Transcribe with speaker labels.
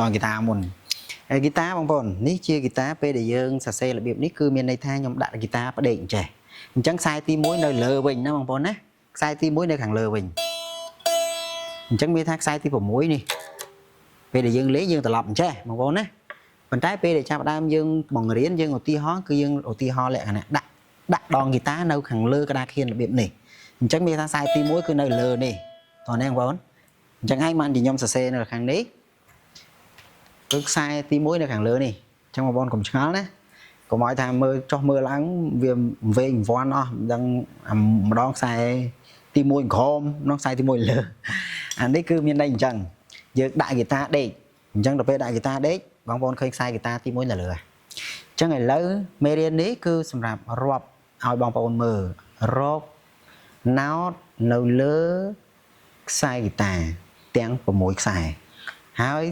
Speaker 1: ដងហ្គីតាមុនហើយហ្គីតាបងប្អូននេះជាហ្គីតាពេលដែលយើងសរសេររបៀបនេះគឺមានន័យថាខ្ញុំដាក់ហ្គីតាផ្ដេកអញ្ចេះអញ្ចឹងខ្សែទី1នៅលើវិញណាបងប្អូនណាខ្សែទី1នៅខាងលើវិញអញ្ចឹងមានថាខ្សែទី6នេះពេលដែលយើងលេងយើងត្រឡប់អញ្ចេះបងប្អូនណាប៉ុន្តែពេលដែលចាប់ផ្ដើមយើងបង្រៀនយើងឧទាហរណ៍គឺយើងឧទាហរណ៍លក្ខណៈដាក់ដាក់ដងហ្គីតានៅខាងលើក្តារខៀនរបៀបនេះអញ្ចឹងមានថាខ្សែទី1គឺនៅលើនេះតោះនេះបងប្អូនអញ្ចឹងឯងបានជាខ្ញុំសរសេរនៅខាងនេះគឺខ្សែទី1នៅខាងលើនេះអញ្ចឹងបងប្អូនកុំឆ្ងល់ណាកុំឲ្យថាមើលចុះមើលឡើងវាវែងវ័នអស់មិនដឹងអាម្ដងខ្សែទី1ក្រោមម្ដងខ្សែទី1លើអានេះគឺមានន័យអញ្ចឹងយើងដាក់ហ្គីតាដេកអញ្ចឹងដល់ពេលដាក់ហ្គីតាដេកបងប្អូនឃើញខ្សែហ្គីតាទី1នៅលើហើយអញ្ចឹងឥឡូវមេរៀននេះគឺសម្រាប់រាប់ឲ្យបងប្អូនមើលរកណោតនៅលើខ្សែហ្គីតាទាំង6ខ្សែហើយ